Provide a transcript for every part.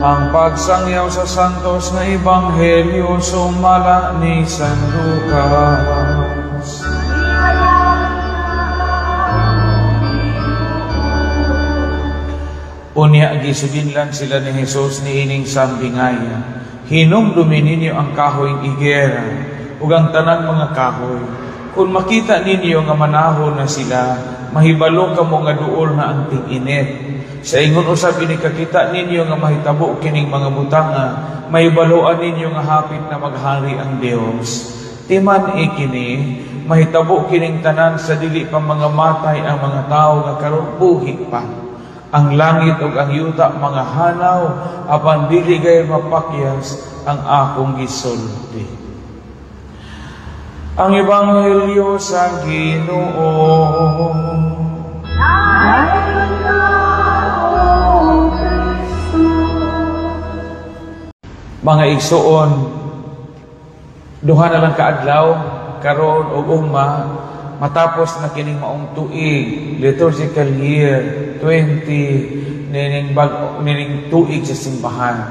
Ang pagsangyaw sa Santos nga Ebanghelyo sumala ni San Lucas. Unya gisudinlan sila ni Jesus niining sambingaya. Hinumdumi ninyo ang kahoy higera ug ang tanang mga kahoy. Kung makita ninyo nga manahon na sila, mahibalo kamo nga duol na ang ting-init. Sa ingon usab ini kakita ninyo nga mahitabo kining mga butanga, mahibaloan ninyo nga hapit na maghari ang Dios. Timan ikini, mahitabo kining tanan sa dili pa mga matay ang mga tawo nga karon buhi pa. Ang langit ug ang yuta mga hanaw, apan dili gayud mapakyas ang akong gisulti. Ang Ebanghelyo sa Ginoo. Mga igsuon, duha na lang kaadlaw karon og ugma matapos na kining maong tuig, liturgical year 20 nining bag nining tuig sa simbahan.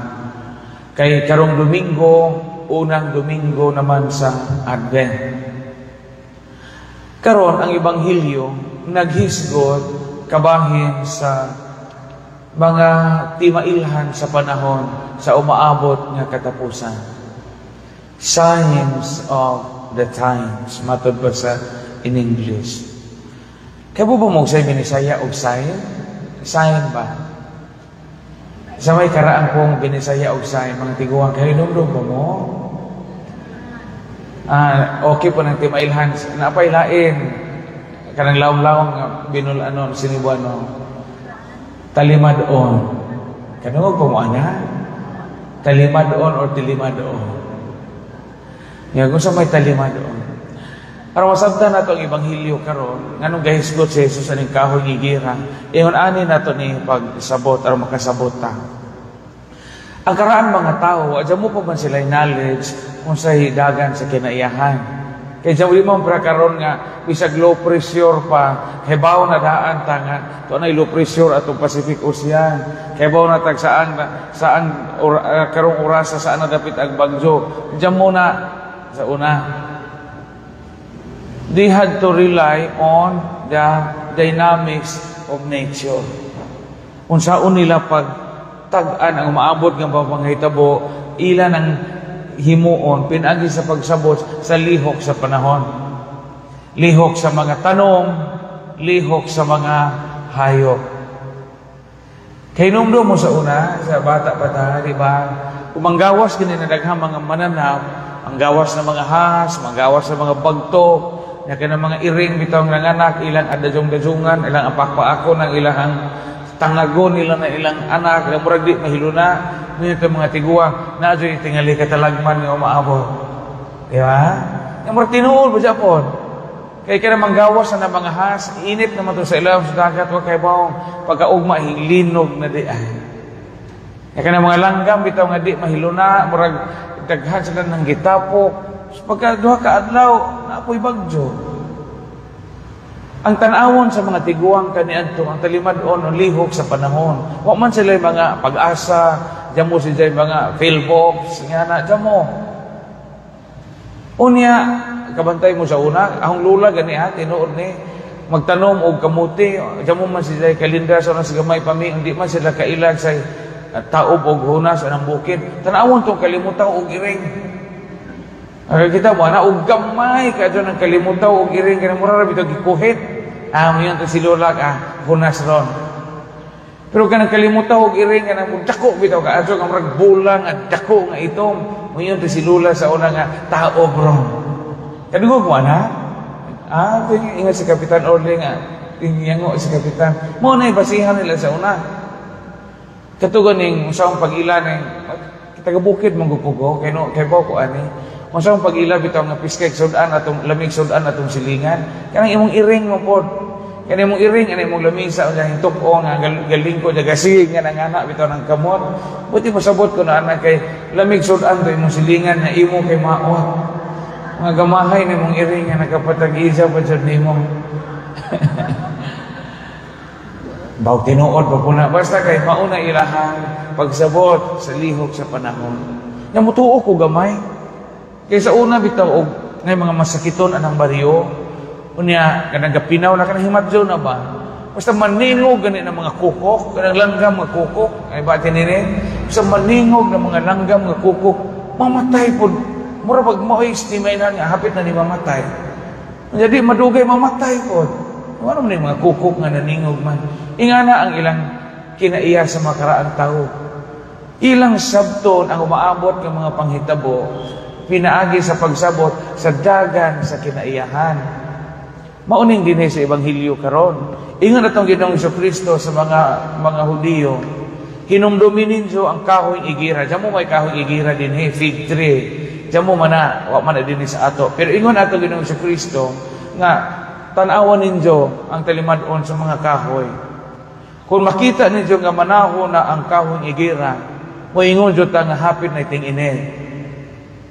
Kay karong Domingo, unang Domingo naman sa Advent. Karon ang Ebanghelyo naghisgot kabahin sa mga timailhan sa panahon sa umaabot nga katapusan. Signs of the times, matod ba sa in English. Kaya po ba mo sa Binisaya og sign? Sign ba? Sa may karaan kong Binisaya og sign, mga tiguang, kayo hinumdum ba mo? Okay po ng timailhan, napailain, kanang lawom-lawom nga binulanon, sinibuano, talimad-on. Kanungog po mo, ana? Talimad-on or tilimad-on? Nga, kung sa may talimad-on. Para masabtan nato ang Ebanghelyo karon, nganong gahisgot si Jesus aning kahoy nga higera, ingon ani nato ni pagsabot aron makasabot ta. Ang karaan mga tao, adya mo pa man sila knowledge kung sa hidagan sa kinaiyahan. Kay dyan mo pra karon nga bisag low pressure pa, kay bawo na daan ta nga to na low pressure atong Pacific Ocean. Kay bawo na tag saan saan or, karong orasa saan na dapit ang bagyo. Diyan mo na sa una. They had to rely on the dynamics of nature. Unsaon nila pag tag-an ang maabot nga panghitabo, ila nang himuon pinaagi sa pagsabot sa lihok sa panahon. Lihok sa mga tanom, lihok sa mga hayop. Kay numdum mo sa una, sa bata pa ta, di ba? Umanggawas kini na daghang mga mananap, ang gawas ng mga has, manggawas ng mga bagto, nya kana mga iring bitaw nga anak, ilang adajong-dajungan, ilang apakpaako ng ilang tangagon nila na ilang anak, nga murag di mahiluna, nito mga tiguang, naa jud tingali katalagman nga umaabot. Di ba? Nga murag tinuod ba Japon? Kay kana manggawas na mga has, init naman to sa ilawom sa dagat, wa kay bawong pagkaugma linog na di ay. Kay kana mga langgam bitaw nga di mahiluna, murag daghan sila ng gitapok. Pagka duha ka adlaw, naapoy bagyo. Ang tan-awon sa mga tiguang kaniadto, ang talimad-on ang lihok sa panahon. Wa man sila mga pag-asa, jamo si jay mga pillbox, nga na jamo. Unya, kabantay mo sa una, ahong lula gani ha, tinuod ni magtanom og kamuti, jamo man si jay kalinda sa sa gamay pami, hindi man sila kailag sa taob og hunas anang bukid. Tan-awon tong kalimutaw og iring. Kita mo ana og gamay kadto ng kalimutaw og iring kanang mura ra bitaw gikuhit. Mayon to si lola hunas ron. Pero kanang kalimutaw og iring kanang dako bitaw ka adto nga murag bola nga dako nga itom. Mayon to si lola sa una nga taob ron. Kadungog mo ana? Ingat si Kapitan Orly nga inyango si Kapitan. Mo na basihan nila sa una. Katugan ning usaong pag-ila ning taga bukid manggupugo kay no kay ko ani. Unsa ang pag-ila bitaw nga piskeg sudan atong lamig sudan atong silingan. Kanang imong iring mo pod. Kanang imong iring kanang imong lamisa unya hintup-o nga galing ko jagasig nga nangana bitaw ng kamot. Buti pasabot ko na anak kay lamig sudan to imong silingan nga imo kay maot. Mga gamahay na imong iring nga nakapatag-isa pa jud nimo. Baw tinuod pa po na. Basta kay mauna ilahang pagsabot sa lihok sa panahon. Nga mutuo ko gamay. Kay sa una bitaw og ngay mga masakiton anang baryo. Unya kanang gapinaw na, kanang himatjo na ba? Basta maningog gani ng mga kukok, kanang langgam nga kukok, ay ba tinini? Basta maningog ng mga langgam nga kukok, mamatay pod. Mura pag mo estimate na nga hapit na ni mamatay. Jadi madugay mamatay pod. Ano man yung mga kukok nga naningog man. Ingana ang ilang kinaiya sa makaraang tao. Ilang sabton ang umaabot ng mga panghitabo pinaagi sa pagsabot sa dagan sa kinaiyahan. Mauning dinhi sa Ebanghelyo karon. Ingon atong Ginoong Kristo sa mga Hudiyo, "Hinumdumi ninyo ang kahoy igira." Diyan mo may kahoy igira dinhi, fig tree. Diyan mo mana, wa man na dinhi sa ato. Pero ingon ato Ginoong Kristo nga tan-awan ninyo ang talimad-on sa mga kahoy. Kung makita ninyo nga manaho na ang kahoy igira, moingon jud ta nga hapit na ting-init.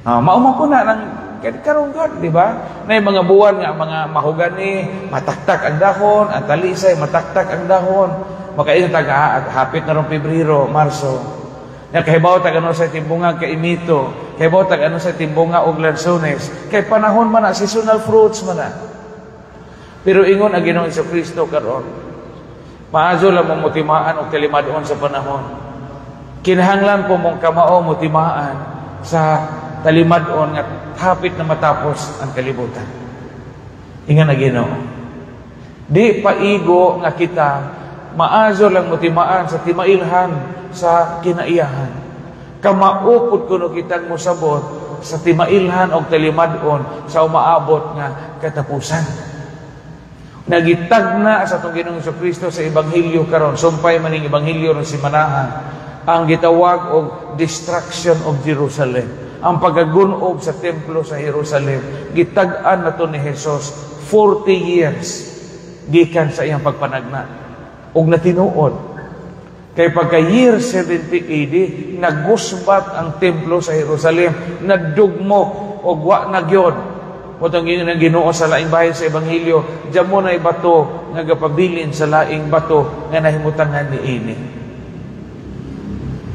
Ah, mao ko na nang karon God, di ba? Na yung mga buwan nga mga mahogani, mataktak ang dahon, ang talisay, mataktak ang dahon. Makaingon ta nga hapit na rong Pebrero, Marso. Nya kahibaw tag ano sa timbunga kaimito, kahibaw tag ano sa timbunga og lansones. Kay panahon man na, seasonal fruits man na. Pero ingon ang Ginoong Kristo karon, maazo lang mo mutimaan og talimad-on sa panahon. Kinahanglan po mong kamao mutimaan sa talimad-on nga hapit na matapos ang kalibutan. Ingon na Ginoo. Di paigo nga kita maazo lang mutimaan sa timailhan sa kinaiyahan. Kamaupod kuno kitang mosabot sa timailhan og talimad-on sa umaabot nga katapusan. Nagitagna sa atong Ginoong Kristo sa Ebanghelyo karon, sumpay maning Ebanghelyo ron si Manahan, ang gitawag og destruction of Jerusalem, ang pagagun-ob sa templo sa Jerusalem. Gitag-an na to ni Jesus 40 years gikan sa iyang pagpanagna. Og natinuod. Kay pagka year 70 AD, nagusbat ang templo sa Jerusalem, nagdugmok og wa na gyud. Motong giingon ng Ginoo sa laing bahin sa Ebanghelyo, "Diyan mo na bato nga gapabilin sa laing bato nga nahimutangan ni ini."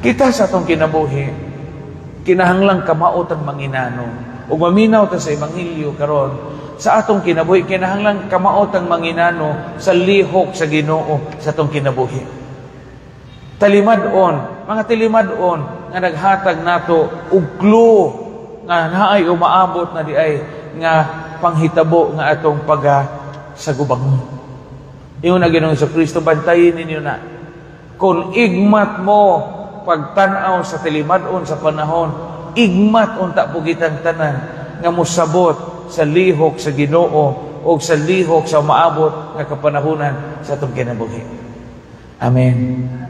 Kita sa atong kinabuhi, kinahanglang kamaot ang manginano. Ug maminaw ta sa Ebanghelyo karon, sa atong kinabuhi kinahanglang kamaot ang manginano sa lihok sa Ginoo sa atong kinabuhi. Talimad-on, mga talimad-on nga naghatag nato og clue nga naay umaabot na di ay nga panghitabo nga atong paga sa gubangon. Ingon na Ginoong Kristo, "Bantayin ninyo na. Kung igmat mo pagtan-aw sa talimad-on sa panahon, igmat unta po kitang tanan nga mosabot sa lihok sa Ginoo o sa lihok sa maabot nga kapanahunan sa atong kinabuhi." Amen.